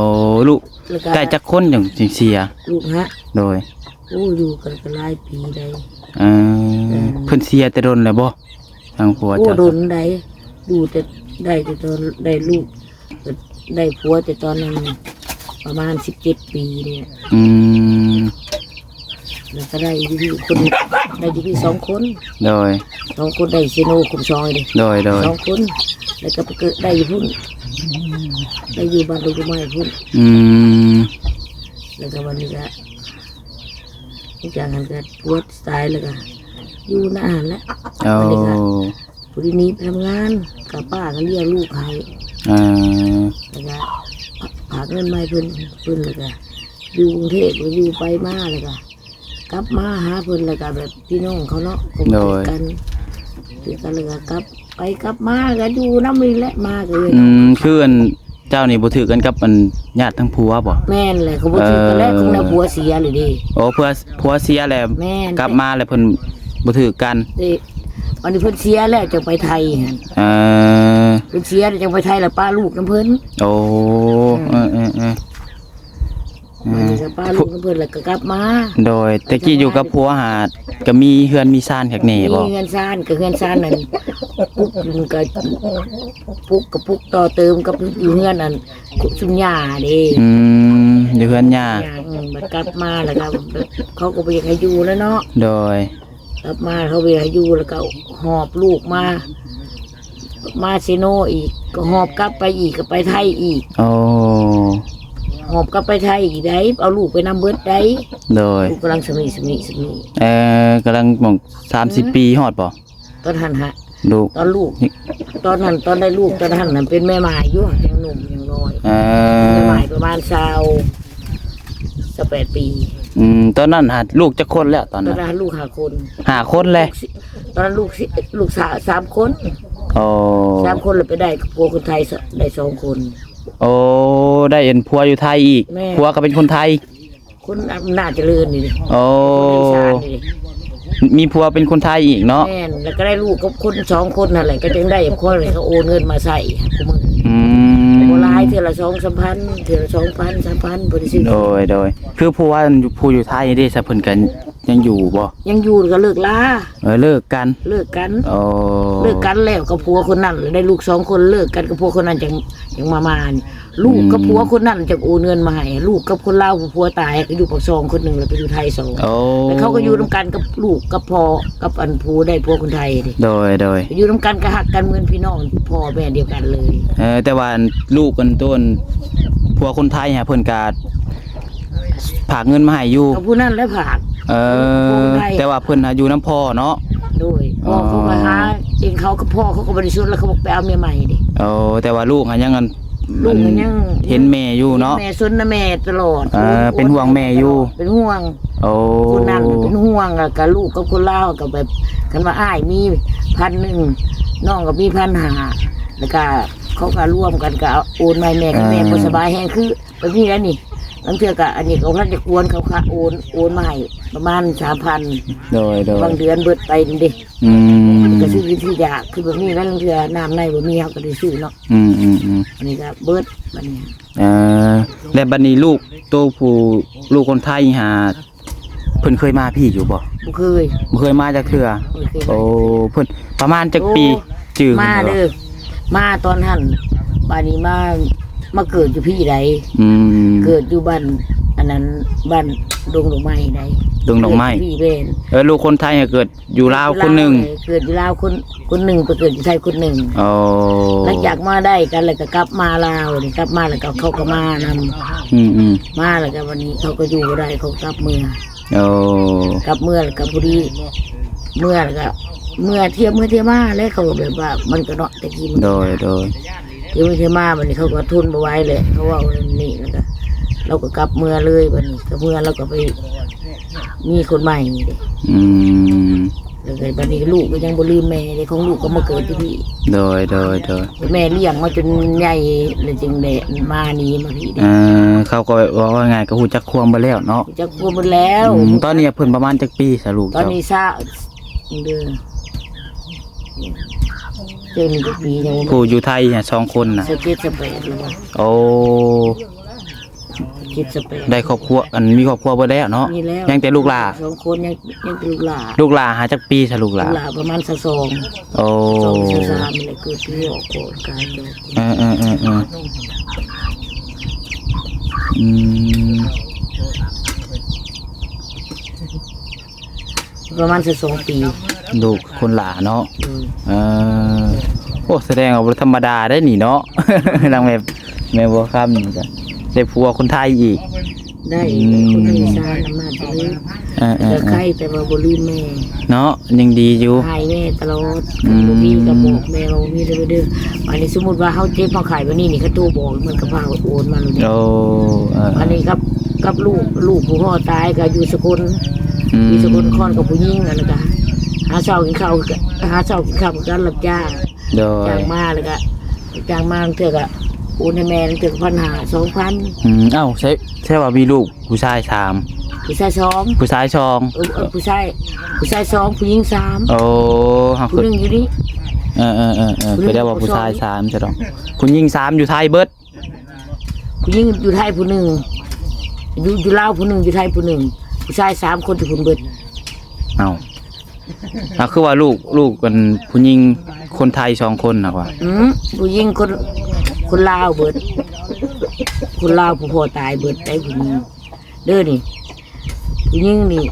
ລູກ ແລ້ວກໍ ໄດ້ຈັກຄົນຈັ່ງ ຈຶ່ງເສຍ? ລູກຫະ? ໂດຍ. ໂອ້ ຢູ່ກັນກໍຫຼາຍປີໄດ໋. ເອີ ເອີ ເພິ່ນເສຍແຕ່ດົນແລ້ວບໍ່ ທາງຜົວເຈົ້າ? ໂອ້ ດົນໄດ໋ ຢູ່ແຕ່ ໄດ້ແຕ່ຕອນໄດ້ລູກ ໄດ້ຜົວແຕ່ຕອນນັ້ນປະມານສິບເຈັດປີນີ້. ອືມ ແລ້ວກໍໄດ້ຢູ່ພີ້ຄົນ ໄດ້ຢູ່ພີ້ສອງຄົນ. ໂດຍ. ສອງຄົນ ໄດ້ເຊໂນຄຸ້ມຊອງເດ້. ໂດຍ ໂດຍ. ສອງຄົນ ແລ້ວກໍໄປເກີດໄດ້ຢູ່ພຸ້ນ ໄດ້ຢູ່ບ້ານດອກໄມ້ພຸ້ນ. ອືມ ແລ້ວກໍບັດນີ້ກໍ ຫຼັງຈາກນັ້ນກໍຜົວຕາຍແລ້ວກໍຢູ່ນະຫັ້ນແຫຼະ. ໂອ້ ບັດນີ້ກໍ ຜູ້ທີ່ໜີໄປທຳງານ ກໍປ້າກໍລ້ຽງລູກໃຫ້. ເອີ ແລ້ວກໍຝາກເງິນມາໃຫ້ເພິ່ນ ເພິ່ນແລ້ວກໍຢູ່ກຸງເທບ ກໍຢູ່ໄປມາ ແລ້ວກໍກັບມາຫາເພິ່ນ ແລ້ວກໍແບບພີ່ນ້ອງເຂົາເນາະ ກໍ ໂດຍ ຖືກກັນ ຖືກກັນ ແລ້ວກໍກັບໄປກັບມາ ກໍຢູ່ນຳນີ້ແຫຼະ ມາກໍເລີຍ. ອືມ ຄືອັນ ເຈົ້ານີ້ບໍ່ຖືກກັນກັບອັນຍາດທາງຜົວບໍ? ແມ່ນແຫຼະ ເຂົາບໍ່ຖືກກັນແຫຼະ. ເອີ ຄົນລະຜົວເສຍເລີຍເດ້. ໂອ້ ຜົວ ຜົວເສຍແລ້ວ. ແມ່ນ. ກັບມາແລ້ວເພິ່ນບໍ່ຖືກກັນ. ເດ້ ອັນນີ້ເພິ່ນເສຍແລ້ວຈັ່ງໄປໄທຫັ້ນ. ເອີ ເພິ່ນເສຍແລ້ວຈັ່ງໄປໄທ ແລ້ວປະລູກນຳເພິ່ນ. ໂອ້ ເອີ ເອີ ເອີ ເອີ ບັດນີ້ກໍປະລູກນຳເພິ່ນ ແລ້ວກໍກັບມາ. ໂດຍ. ແຕ່ກີ້ຢູ່ກັບຜົວຫາ ກໍມີເຮືອນມີຊານຄັກແນ່ບໍ? ມີເຮືອນຊານ ກໍເຮືອນຊານນັ້ນ ປຸກ ກໍປຸກ ກໍປຸກຕໍ່ເຕີມກັບຢູ່ເຮືອນອັນ ຊຸມຍ່າເດ້. ອືມ ຢູ່ເຮືອນຍ່າ. ອືມ ບັດກັບມາແລ້ວກໍ ເຂົາກໍບໍ່ຢາກໃຫ້ຢູ່ແລ້ວເນາະ. ໂດຍ. ກັບມາເຂົາບໍ່ຢາກໃຫ້ຢູ່ ແລ້ວກໍຫອບລູກມາ ມາເຊໂນອີກ ກໍຫອບກັບໄປອີກ ກໍໄປໄທອີກ. ໂອ້ ຫອບກັບໄປໄທອີກໄດ໋ ເອົາລູກໄປນຳເບິດໄດ໋. ໂດຍ. ລູກກຳລັງສະໝີ ສະໝີ ສະໝີ. ເອີ ກຳລັງໝ່ອງສາມສິບ ອືມ ປີຮອດບໍ່? ຕອນຫັ້ນຫະ ລູກ ຕອນລູກ ນີ້ ຕອນນັ້ນ ຕອນໄດ້ລູກຕອນຫັ້ນນະ ເປັນແມ່ໝ້າຍຢູ່ ຍັງໜຸ່ມຍັງນ້ອຍ. ເອີ ແມ່ໝ້າຍປະມານຊາວ ຊາວແປດປີ. ອືມ ຕອນນັ້ນຫາລູກຈັກຄົນແລ້ວຕອນນັ້ນ? ຕອນນັ້ນຫາລູກຫ້າຄົນ. ຫ້າຄົນແລ້ວ? ຕອນນັ້ນລູກສີ່ ລູກສາມ ສາມຄົນ. ໂອ້ ສາມຄົນ ແລ້ວໄປໄດ້ຜົວຄົນໄທ ສ- ໄດ້ສອງຄົນ. ໂອ້ ໄດ້ອັນຜົວຢູ່ໄທອີກ. ແມ່ນ. ຜົວກໍເປັນຄົນໄທ. ຄົນອຳນາດຈະເລີນນີ້ເດ້. ໂອ້ ຄົນເລີນຊານນີ້ເດ້. ມີຜົວເປັນຄົນໄທອີກເນາະ. ແມ່ນ. ແລ້ວກໍໄດ້ລູກກັບຄົນສອງຄົນຫັ້ນແຫຼະ ກໍຈຶ່ງໄດ້ຄົນໃຫ້ເຂົາໂອນເງິນມາໃຊ້ ອືມ ບໍ່ຫຼາຍ ເທື່ອລະສອງສາມພັນ ເທື່ອລະສອງພັນ ສາມພັນ ບໍ່ໄດ້ຊື້. ໂດຍ ໂດຍ. ຄືຜູ້ວ່າ ຜູ້ຢູ່ໄທເດ້ ຊະເພິ່ນກໍຍັງຢູ່ບໍ່? ຍັງຢູ່ ກໍເລີກລາ. ເອີ ເລີກກັນ. ເລີກກັນ. ໂອ້ ເລີກກັນແລ້ວກັບຜົວຄົນນັ້ນ ໄດ້ລູກສອງຄົນ ເລີກກັນກັບຜົວຄົນນັ້ນ ຈັ່ງ ຈັ່ງມາ ມາ ລູກກັບ ອືມ ຜົວຄົນນັ້ນຈັ່ງໂອນເງິນມາໃຫ້. ລູກກັບຄົນລາວ ຜູ້ຜົວຕາຍ ກໍຢູ່ປາກຊ່ອງຄົນໜຶ່ງ ແລ້ວໄປຢູ່ໄທສອງ. ໂອ້ ແລ້ວເຂົາກໍຢູ່ນຳກັນກັບລູກກັບພໍ່ ກັບອັນຜູ້ໄດ້ຜົວຄົນໄທເດ້. ໂດຍ ໂດຍ. ຢູ່ນຳກັນກໍຮັກກັນເໝືອນພີ່ນ້ອງ ພໍ່ແມ່ດຽວກັນເລີຍ. ເອີ ແຕ່ວ່າອັນ ລູກອັນ ຕົວອັນ ຜົວຄົນໄທຫະ ເພິ່ນກໍ ຝາກເງິນມາໃຫ້ຢູ່. ກໍຜູ້ນັ້ນແຫຼະຝາກ. ເອີ ແຕ່ວ່າເພິ່ນຫາຢູ່ນຳພໍ່ເນາະ. ໂດຍ. ພໍ່ ອໍ ເຂົາກໍຫາເອງເຂົາກັບພໍ່ ເຂົາກໍບໍ່ໄດ້ຊົນ ແລ້ວເຂົາໄປເອົາເມຍໃໝ່ເດ້. ໂອ້ ແຕ່ວ່າລູກຫາຍັງອັນ ລູກຫາຍັງ ເຫັນແມ່ຢູ່ເນາະ. ເຫັນແມ່ ຊົນນຳແມ່ຕະຫຼອດ. ເອີ ເປັນຫ່ວງແມ່ຢູ່. ເປັນຫ່ວງ. ໂອ້ ຄົນນັ້ນເປັນຫ່ວງ ແລ້ວກໍລູກກັບຄົນລາວກໍແບບ ຄັນວ່າອ້າຍມີພັນໜຶ່ງ ນ້ອງກໍມີພັນຫ້າ ແລ້ວກໍເຂົາກໍລວມກັນກໍໂອນມາໃຫ້ແມ່ ຄັນແມ່ ເອີ ບໍ່ສະບາຍແຮງ ຄື ແບບນີ້ແຫຼະນີ້. ລາງເທື່ອກໍອັນນີ້ກໍບໍ່ທັນຈະກວນ ເຂົາກໍໂອນ ໂອນມາໃຫ້ປະມານສາມພັນ. ໂດຍ ໂດຍ. ບາງເດືອນເບິດໄປນີ້ເດ້. ອືມ ກໍຊື້ກິນຊື້ຢາກ ຄືແບບນີ້ແຫຼະ. ລາງເທື່ອນ້ຳໃນບໍ່ມີ ເຮົາກໍໄດ້ຊື້ເນາະ. ອືມໆໆ. ອັນນີ້ກໍເບິດບັດນີ້. ເອີ ແລ້ວບັດນີ້ລູກໂຕຜູ້ ລູກຄົນໄທຫາ ເພິ່ນເຄີຍມາພີ້ຢູ່ບໍ່? ບໍ່ເຄີຍ ບໍ່ເຄີຍມາຈັກເທື່ອ. ບໍ່ເຄີຍມາ. ໂອ້ ເພິ່ນປະມານຈັກປີ? ໂອ້ ຈື່ມາເດີ ມາຕອນຫັ້ນ ບາດນີ້ມາ ມາເກີດຢູ່ພີ້ໃດ. ອືມ ເກີດຢູ່ບ້ານ ອັນນັ້ນ ບ້ານດົງດອກໄມ້ໃດ. ດົງດອກໄມ້. ເກີດຢູ່ພີ້ແມ່ນ. ເອີ ລູກຄົນໄທໃຫ້ເກີດ ຢູ່ລາວຄົນໜຶ່ງ. ເອີ ເກີດຢູ່ລາວຄົນ ຄົນໜຶ່ງ ໄປເກີດຢູ່ໄທຄົນໜຶ່ງ. ໂອ້ ຫຼັງຈາກມາໄດ້ກັນແລ້ວກໍກັບມາລາວນີ້ ກັບມາແລ້ວກໍເຂົາກໍມານຳ. ອືມໆ ມາແລ້ວກໍບັດນີ້ເຂົາກໍຢູ່ບໍ່ໄດ້ ເຂົາກໍກັບເມືອ. ໂອ້ ກັບເມືອແລ້ວກໍພໍດີ ເມືອແລ້ວກໍເມືອ ທ່ຽວເມືອທ່ຽວມາແຫຼະ. ເຂົາກໍແບບວ່າມັນກໍເນາະ ແຕ່ກີ້ມັນ ໂດຍໆ ທ່ຽວເມືອທ່ຽວມາ ບັດນີ້ເຂົາກໍທົນບໍ່ໄຫວແຫຼະ ເຂົາເວົ້າແນວນີ້ແລ້ວກໍ ລາວກໍກັບເມືອເລີຍ. ບັດນີ້ກັບເມືອ ລາວກໍໄປ ມີຄົນໃໝ່ເດ້. ອືມ ແລ້ວກໍບັດນີ້ລູກກໍຍັງບໍ່ລືມແມ່ເດ້ ຂອງລູກກໍມາເກີດຢູ່ພີ້. ໂດຍໆໆ ແມ່ລ້ຽງມາຈົນໃຫຍ່ ແລ້ວຈຶ່ງໄດ້ມານີ້ມາພີ້ເດ້. ເອີ ເຂົາກໍເວົ້າງ່າຍໆ ກໍຮູ້ຈັກຄວາມເບິດແລ້ວເນາະ. ຮູ້ຈັກຄວາມເບິດແລ້ວ. ອືມ ຕອນນີ້ເພິ່ນປະມານຈັກປີຊະລູກເຈົ້າ? ຕອນນີ້ຊາວ ເດີ ເຈົ້ານີ້ຈັກປີຍັງ ຜູ້ຢູ່ໄທນະ ສອງຄົນນະ? ຊາວເຈັດ ຊາວແປດແລ້ວ. ໂອ້ ເຈັດ ຊາວແປດ ໄດ້ຄອບຄົວ ອັນ ມີຄອບຄົວເບິດແລ້ວເນາະ? ມີແລ້ວ ຍັງແຕ່ລູກຫຼ້າ ສອງຄົນ ຍັງ ຍັງແຕ່ລູກຫຼ້າ. ລູກຫຼ້າຫາຈັກປີຊະລູກຫຼ້າ? ລູກຫຼ້າປະມານຊາວສອງ ໂອ້ ຊາວສອງ ຊາວສາມນີ້ແຫຼະ ເກີດຢູ່ ອອກການ. ເອີໆໆໆ ອືມ ປະມານຊາວສອງປີ ລູກຄົນຫຼ້າເນາະ. ອືມ ເອີ ໂອ້ ສະແດງວ່າບໍ່ທຳມະດາໄດ໋ນີ້ເນາະ ນາງແມ່ ແມ່ບົວຄຳນີ້ກະໄດ້ຜົວຄົນໄທອີກ. ໄດ້ ອືມ ຄົນໄທສານຳມາຈະເລີຍ. ເອີໆໆ ແຕ່ໄຄແຕ່ວ່າບໍ່ລືມແມ່ເນາະ ຍັງດີຢູ່ ໃຫ້ແມ່ຕະຫຼອດ. ອືມ ບໍ່ມີກໍບອກແມ່ວ່າບໍ່ມີເດີ ເດີ. ອັນນີ້ສົມມຸດວ່າເຮົາເຈັບເຮົາໄຂ້ແບບນີ້ນີ້ ຄັນໂທບອກມັນກໍພາໂອນມາໂລດ. ໂອ້ ເອີໆໆ ອັນນີ້ກັບ ກັບລູກ ລູກຜູ້ພໍ່ຕາຍກໍຢູ່ສະກົນ. ອືມ ຢູ່ສະກົນນະຄອນກັບຜູ້ຍິງ ອັນນັ້ນກໍຫາເຊົ້າກິນເຂົ້າ ຫາເຊົ້າກິນຄ່ຳກັນ ຮັບຈ້າງ. ໂດຍ ຈ້າງມາແລ້ວກໍ ຈ້າງມາ ລາງເທື່ອກໍໂອນໃຫ້ແມ່ ລາງເທື່ອກໍພັນຫ້າ ສອງພັນ. ອືມ ເອົ້າ ໃຊ່ ໃຊ່ວ່າມີລູກຜູ້ຊາຍສາມ ຜູ້ຊາຍສອງ ຜູ້ຊາຍສອງ. ເອີ ເອີ ຜູ້ຊາຍ ຜູ້ຊາຍສອງ ຜູ້ຍິງສາມ. ໂອ້ ຜູ້ໜຶ່ງຢູ່ນີ້. ເອີໆໆ ແປວ່າຜູ້ຊາຍສາມຊະດອກ ຜູ້ຍິງສາມ ຢູ່ໄທເບິດ. ຜູ້ຍິງຢູ່ໄທຜູ້ໜຶ່ງ ຢູ່ ຢູ່ລາວຜູ້ໜຶ່ງ ຢູ່ໄທຜູ້ໜຶ່ງ ຜູ້ຊາຍສາມຄົນຢູ່ພຸ້ນເບິດ. ເອົ້າ ເອົາ ຄືວ່າລູກ ລູກອັນຜູ້ຍິງຄົນໄທສອງຄົນນະວ່າ? ອືມ ຜູ້ຍິງຄົນ ຄົນລາວເບິດ ຄົນລາວຜູ້ພໍ່ຕາຍເບິດໄດ໋ ຜູ້ຍິງເດີນີ້. ຜູ້ຍິງນີ້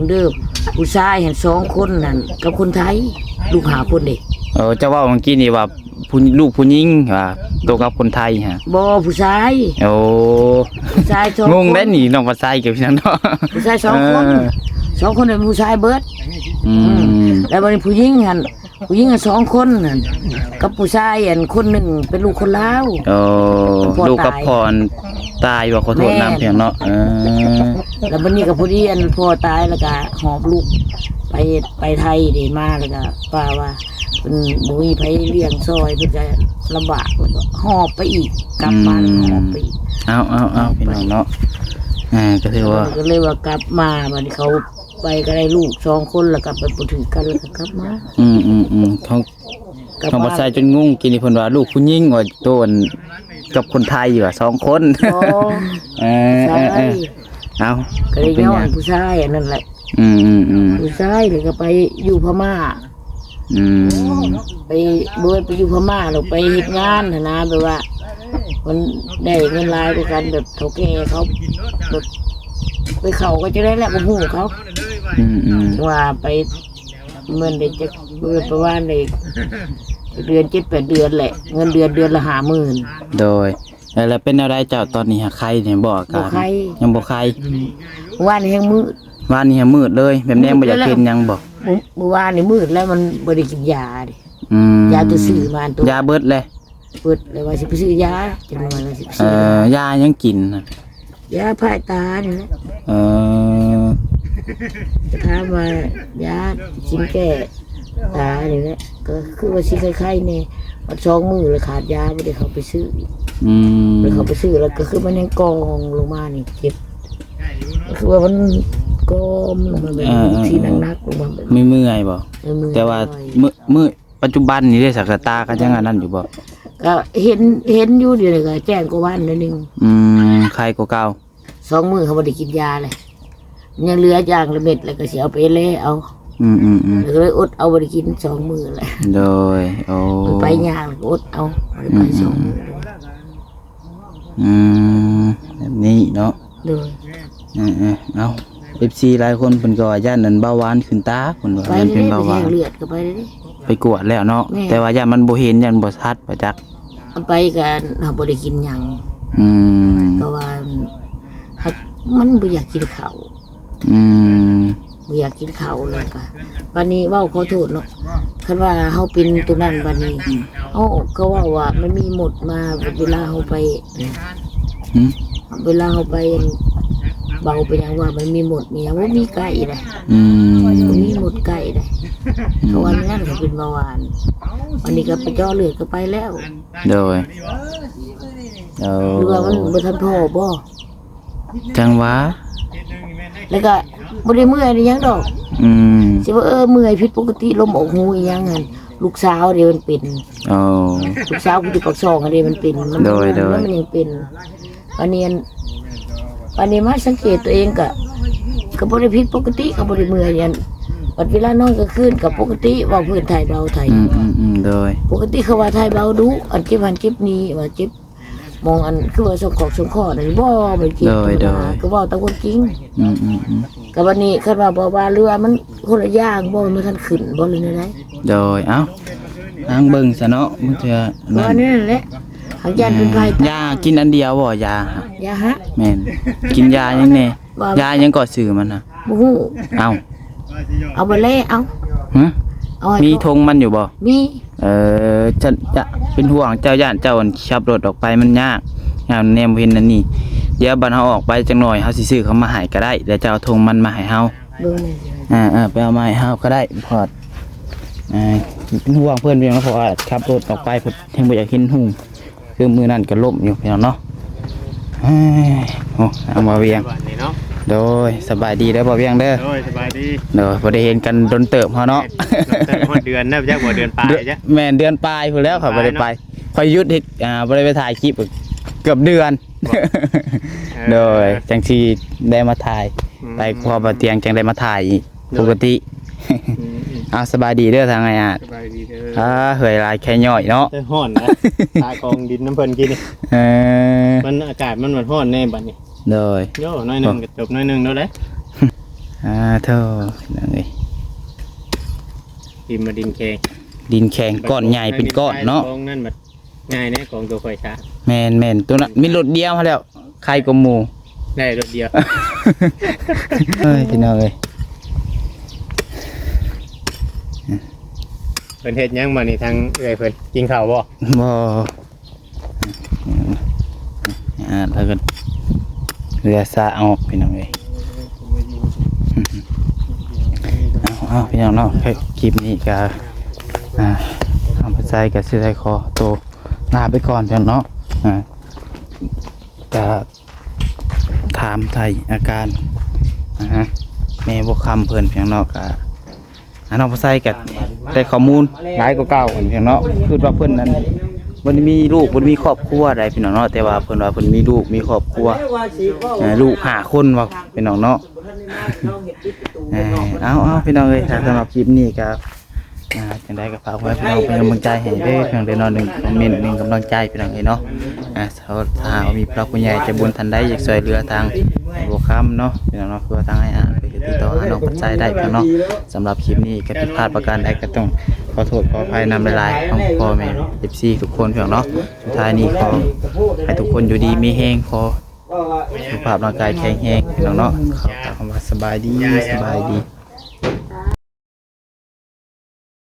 ເດີ ຜູ້ຊາຍຫັ້ນສອງຄົນນັ້ນກັບຄົນໄທ ລູກຫ້າຄົນເດ້. ເອີ ເຈົ້າເວົ້າເມື່ອກີ້ນີ້ວ່າ ຜູ້ ລູກຜູ້ຍິງວ່າໂຕກັບຄົນໄທຫະ? ບໍ່ ຜູ້ຊາຍ. ໂອ້ ຜູ້ຊາຍສອງຄົນ. ງົງແລ້ວນີ້ ນ້ອງປາໄຊກັບພີ່ນ້ອງເນາະ ຜູ້ຊາຍສອງຄົນ. ເອີ ສອງຄົນເປັນຜູ້ຊາຍເບິດ. ອືມ ອືມ ແລ້ວບັດນີ້ຜູ້ຍິງຫັ້ນ ຜູ້ຍິງສອງຄົນຫັ້ນ ກັບຜູ້ຊາຍອັນຄົນໜຶ່ງເປັນລູກຄົນລາວ. ໂອ້ ພໍ່ຕາຍ ລູກກັບພໍ່ຕາຍບໍ່ ຂໍໂທດນຳ ແມ່ນ ເພຍງເນາະ. ເອີ ແລ້ວບັດນີ້ກໍພໍດີອັນພໍ່ຕາຍ ແລ້ວກໍຫອບລູກໄປ ໄປໄທເດ້ ມາແລ້ວກໍປ້າວ່າ ເພິ່ນບໍ່ມີໃຜລ້ຽງຊ່ອຍ ເພິ່ນກໍລຳບາກ ແລ້ວກໍຫອບໄປອີກ ກັບມາ ອືມ ແລ້ວກໍຫອບໄປອີກ. ເອົາໆໆ ພີ່ນ້ອງເນາະ ເອີ ກໍຖືວ່າ ກໍເລີຍວ່າກັບມາ ບັດນີ້ເຂົາໄປກໍໄດ້ລູກສອງຄົນ ແລ້ວກໍໄປບໍ່ຖືກກັນ ແລ້ວກໍກັບມາ. ອືມໆໆ ເຂົາ ເຂົາບໍ່ໃສ່ຈົນງົງ ກີ້ນີ້ເພິ່ນວ່າລູກຜູ້ຍິງວ່າໂຕອັນກັບຄົນໄທວ່າສອງຄົນ. ອໍ ເອີ ໃຊ່ ເອີ ເອີ ເອົາ ກໍໄດ້ຍ້ອນຜູ້ຊາຍອັນນັ້ນແຫຼະ. ອືມໆໆ ຜູ້ຊາຍນີ້ກໍໄປຢູ່ພະມ້າ. ອືມ ໄປ ບໍ່ໄດ້ໄປຢູ່ພະມ້າດອກ ໄປເຮັດງານຫັ້ນນະ ແບບວ່າມັນໄດ້ເງິນຫຼາຍກວ່າກັນ ແບບເຖົ້າແກ່ເຂົາ ແບບໄປເຂົ້າກໍຈັ່ງໃດແຫຼະ ບໍ່ຮູ້ເຂົາ. ອືມໆ ວ່າໄປ ແມ່ນໄດ້ຈັກ ປະມານໄດ້ເດືອນ ເຈັດແປດເດືອນແຫຼະ ເງິນເດືອນ ເດືອນລະຫ້າໝື່ນ. ໂດຍ ແລ້ວເປັນແນວໃດເຈົ້າ ຕອນນີ້ຫາໄຄແດ່ບໍ່ ອາການ? ບໍ່ໄຄ ຍັງບໍ່ໄຄ. ອືມ ວານນີ້ແຮງມືດ ວານນີ້ແຮງມືດເລີຍ ແບບແນມບໍ່ຢາກເຫັນຫຍັງບໍ່? ມື້ ມື້ວານນີ້ມືດແລ້ວ ມັນບໍ່ໄດ້ກິນຢາເດ້. ອືມ ຢາຕົວຊື້ມາອັນໂຕ ຢາເບິດແລ້ວ ເບິດແລ້ວ ວ່າຊິໄປຊື້ຢາ ຈັ່ງວ່າຊິໄປຊື້ຢາ. ເອີ ຢາຫຍັງກິນນະ? ຢາພາຍຕານີ້ແຫຼະ. ເອີ ຖາມວ່າຢາກິນແກ້ຕານີ້ແຫຼະ ກໍຄືວ່າຊິໄຄໆແດ່ ບັດສອງມື້ແລ້ວຂາດຢາ ບໍ່ໄດ້ເຂົ້າໄປຊື້. ອືມ ໄດ້ເຂົ້າໄປຊື້ແລ້ວ ກໍຄືມັນຍັງກອງລົງມານີ້ ເຈັບ ຄືວ່າມັນກອງລົງມາແບບ ເອີໆໆ ທີ່ໜັກໆລົງມາແບບ ເມື່ອຍໆບໍ່? ເອີ ເມື່ອຍ ແຕ່ວ່າ ເມື່ອຍ ມື້ ປັດຈຸບັນນີ້ເດ້ ສາກະຕາກໍຍັງອັນນັ້ນຢູ່ບໍ່? ກໍເຫັນ ເຫັນຢູ່ ດຽວນີ້ກໍແຈ້ງກວ່າວານໜ້ອຍໜຶ່ງ. ອືມ ໄຄກວ່າເກົ່າ. ສອງມື້ເຂົາບໍ່ໄດ້ກິນຢາເລີຍ. ຍັງເຫຼືອຢ່າງລະເມັດ ແລ້ວກໍຊິເອົາໄປແລ່ເອົາ. ອືມໆໆ ກໍເລີຍອົດເອົາ ບໍ່ໄດ້ກິນສອງມື້ແຫຼະ. ໂດຍ ໂອ້ ມັນໄປຍາກ ແລ້ວກໍອົດເອົາ ບໍ່ໄດ້ໄປ ອືມໆໆ ສອງມື້. ອືມ ແບບນີ້ເນາະ. ໂດຍ ເອີໆ ເອົ້າ ເອັຟຊີຫຼາຍຄົນເພິ່ນກໍວ່າຢ້ານອັນເບົາຫວານຂຶ້ນຕາ ເພິ່ນວ່າ ໄປ ຢ້ານເປັນເບົາຫວານ ເລືອດກໍໄປເລີຍ ໄປກວດແລ້ວເນາະ. ແມ່ນ ແຕ່ວ່າຢ້ານມັນບໍ່ເຫັນ ຢ້ານບໍ່ຊັດ ບໍ່ຈັກ ເອົາໄປກໍເຮົາບໍ່ໄດ້ກິນຫຍັງ. ອືມ ກໍວ່າ ມັນບໍ່ຢາກກິນເຂົ້າ. ອືມ ບໍ່ຢາກກິນເຂົ້າ ແລ້ວກໍບາດນີ້ເວົ້າຂໍໂທດເນາະ ຄັນວ່າເຮົາເປັນຕົວນັ້ນ ບາດນີ້ເຮົາກໍເວົ້າວ່າມັນມີມົດມາ ເວລາເຮົາໄປ ຫືມ ເວລາເຮົາໄປເວົ້າໄປຫຍັງວ່າມັນມີມົດມີຫຍັງ ບໍ່ມີໄກ້ໃດ. ອືມ ບໍ່ມີມົດໄກ່ໃດ. ອືມ ເພາະວ່າແມ່ນນັ້ນກໍເປັນເບົາຫວານ ອັນນີ້ກໍໄປເຈາະເລືອດກໍໄປແລ້ວ. ໂດຍ ເອີ ຫຼືວ່າມັນບໍ່ທັນພໍບໍ່? ຈັ່ງຫວາ ແລ້ວກໍບໍ່ໄດ້ເມື່ອຍໄດ້ຫຍັງດອກ. ອືມ ຊິວ່າ ເອີ ເມື່ອຍຜິດປົກກະຕິ ລົມອອກຫູອີຫຍັງຫັ້ນ ລູກສາວເດ້ມັນເປັນ. ອໍ ລູກສາວຜູ້ຢູ່ປາກຊ່ອງຫັ້ນເດ້ມັນເປັນ. ມັນ ໂດຍໆ ມັນຍັງເປັນ. ບາດນີ້ ບາດນີ້ມາສັງເກດຕົວເອງກໍ ກໍບໍ່ໄດ້ຜິດປົກກະຕິ ກໍບໍ່ໄດ້ເມື່ອຍຫຍັງ. ບັດເວລານອນກາງຄືນກໍປົກກະຕິ ເວົ້າພື້ນ ຖ່າຍເບົາ ຖ່າຍ ອືມໆໆ ໂດຍ ປົກກະຕິ. ເຂົາວ່າຖ່າຍເບົາດຸ ອັນເຈັບຫັ້ນເຈັບນີ້ ວ່າເຈັບ ໝ່ອງອັນ ຄືວ່າສອງຂອກສອງຂໍ້ນັ້ນບໍ່ ບໍ່ໄດ້ເຈັບ. ໂດຍໆ ກໍເວົ້າຕາມຄວາມຈິງ. ອືມໆໆ ກໍບາດນີ້ຄັນວ່າບໍ່ວ່າ ຫຼືວ່າມັນຄົນລະຢ່າງບໍ່ ມັນທັນຂຶ້ນບໍ່ ຫຼືແນວໃດ. ໂດຍ ເອົ້າ ນາງເບິ່ງຊະເນາະ ບາງເທື່ອ ວ່າແນວນັ້ນແຫຼະ ຫາກຢ້ານເປັນໄພ. ຢາກິນອັນດຽວບໍ່? ຢາຫະ ຢາຫະ ແມ່ນ ກິນຢາຫຍັງແດ່? ວ່າ ຢາຫຍັງກໍຊື່ມັນນະ? ບໍ່ຮູ້. ເອົ້າ ເອົາໄປແລ້ວ ເອົາ ຫຶ ເອົາໃຫ້ ມີຖົງມັນຢູ່ບໍ່? ມີ. ເອີ ຈະ ຈະເປັນຫ່ວງເຈົ້າ ຢ້ານເຈົ້າອັນຂັບລົດອອກໄປມັນຍາກ ຍາມແນມບໍ່ເຫັນອັນນີ້. ດຽວບັດເຮົາອອກໄປຈັກໜ່ອຍ ເຮົາຊິຊື້ເຂົ້າມາໃຫ້ກໍໄດ້ ແລ້ວເຈົ້າເອົາຖົງມັນມາໃຫ້ເຮົາ. ເອີ ເອີ ໄປເອົາມາໃຫ້ເຮົາກໍໄດ້ ເພາະ ເອີ ເປັນຫ່ວງເພິ່ນ ເພາະວ່າຂັບລົດອອກໄປເພິ່ນແຮງບໍ່ຢາກເຫັນຫຸ່ງ. ຄືມື້ນັ້ນກໍລົ້ມຢູ່ພີ່ນ້ອງເນາະ. ເອີຍ ໂອ້ ທາງບ່າວວຽງ ໂດຍ ສະບາຍດີເດີບ່າວວຽງເດີ. ໂດຍ ສະບາຍດີ. ໂດຍ ບໍ່ໄດ້ເຫັນກັນດົນເຕີບເຮົາເນາະ. ແມ່ນ ດົນເຕີບ ຮອດເດືອນແລ້ວ ຈັກບໍ່ເດືອນປາຍ. ເດືອນ ແມ່ນ ເດືອນປາຍພຸ້ນແລ້ວ ຂ້ອຍບໍ່ໄດ້ໄປ. ຂ້ອຍຢຸດເຮັດ ອ່າ ບໍ່ໄດ້ໄປຖ່າຍຄລິບເກືອບເດືອນ. ເອີ ໂດຍ ຈັ່ງຊິໄດ້ມາຖ່າຍ. ອືມ ໄປ ພໍບ່າວຕຽງຈັ່ງໄດ້ມາຖ່າຍອີກ. ໂດຍ ປົກກະຕິ. ອືມໆ ເອົາ ສະບາຍດີເດີທາງອ້າຍອາດ. ສະບາຍດີເດີ. ອ່າ ເຫື່ອຍຫຼາຍແຂ້ຍ້ອຍເນາະ. ແຕ່ຮ້ອນນະ ຫາຂອງດິນນຳເພິ່ນກິນ. ເອີ ມັນອາກາດມັນມັນຮ້ອນແນ່ບັດນີ້. ໂດຍ ໂຍ ໜ້ອຍໜຶ່ງກໍຈົບໜ້ອຍໜຶ່ງໂດດເດ້. ອ່າ ໂທ້ ພີ່ນ້ອງເອີຍ ດິນມາດິນແຂງ ດິນແຂງກ້ອນໃຫຍ່ເປັນກ້ອນເນາະ. ຂອງນັ້ນບັດ ງ່າຍແນ່ຂອງຕົວຂ້ອຍຊະ. ແມ່ນໆ ຕົວນັ້ນມີລົດດຽວຫັ້ນແຫຼ້ວ ໄຄກວ່າໝູ່ ໄດ້ລົດດຽວ. ເອີຍ ພີ່ນ້ອງເອີຍ ເພິ່ນເຮັດຫຍັງບັດນີ້ ທາງເອື້ອຍເພິ່ນ ກິນເຂົ້າບໍ່? ບໍ່ ອ່າ ແລ້ວກໍເຫຼືອສະອອກ ພີ່ນ້ອງເອີຍ. ເອົາ ເອົາ ພີ່ນ້ອງເນາະ ຄລິບນີ້ກໍ ອ່າ ທາງພາໄຊກໍຊິໄດ້ຂໍໂຕລາໄປກ່ອນ ພີ່ນ້ອງເນາະ. ອ່າ ກໍຖາມໄຖ່ອາການ ອ່າ ແມ່ບົວຄຳເພິ່ນ ພີ່ນ້ອງເນາະ. ກໍ ອ່າ ນ້ອງພາໄຊກໍໄດ້ຂໍ້ມູນຫຼາຍກວ່າເກົ່າ ພີ່ນ້ອງເນາະ. ຄືວ່າເພິ່ນນັ້ນບໍ່ໄດ້ມີລູກ ບໍ່ໄດ້ມີຄອບຄົວໃດ ພີ່ນ້ອງເນາະ, ແຕ່ວ່າເພິ່ນວ່າເພິ່ນມີລູກມີຄອບຄົວ ເອີ ລູກຫ້າຄົນວ່າ ພີ່ນ້ອງເນາະ. ເອີ ເອົາ ເອົາ ພີ່ນ້ອງເອີຍ ສຳລັບຄລິບນີ້ກໍ ອ່າ ຈັ່ງໃດກໍຝາກໄວ້ ພີ່ນ້ອງເປັນກຳລັງໃຈໃຫ້ເດີ ເພິ່ນໄດ້ເນາະ ໜຶ່ງຄອມເມັນ ໜຶ່ງກຳລັງໃຈ ພີ່ນ້ອງເອີຍເນາະ. ອ່າ ຖ້າຫາກວ່າມີຜູ້ຫຼັກຜູ້ໃຫຍ່ໃຈບຸນທ່ານໃດຢາກຊ່ວຍເຫຼືອທາງອ້າຍບົວຄຳເນາະ ພີ່ນ້ອງເນາະ, ຄືວ່າທາງອ້າຍອາດເພິ່ນກໍຕິດຕໍ່ຫານ້ອງພາໄຊໄດ້ ພີ່ນ້ອງເນາະ. ສຳລັບຄລິບນີ້ກໍຜິດພາດປະການໃດກໍຕ້ອງຂໍໂທດຂໍອະໄພນຳຫຼາຍໆ ຂອງພໍ່ແມ່ເອັຟຊີທຸກຄົນ ພີ່ນ້ອງເນາະ. ສຸດທ້າຍນີ້ຂໍໃຫ້ທຸກຄົນຢູ່ດີມີແຮງ ຂໍສຸຂະພາບຮ່າງກາຍແຂງແຮງ ພີ່ນ້ອງເນາະ. ຂໍກ່າວຄຳວ່າສະບາຍດີ ສະບາຍດີ.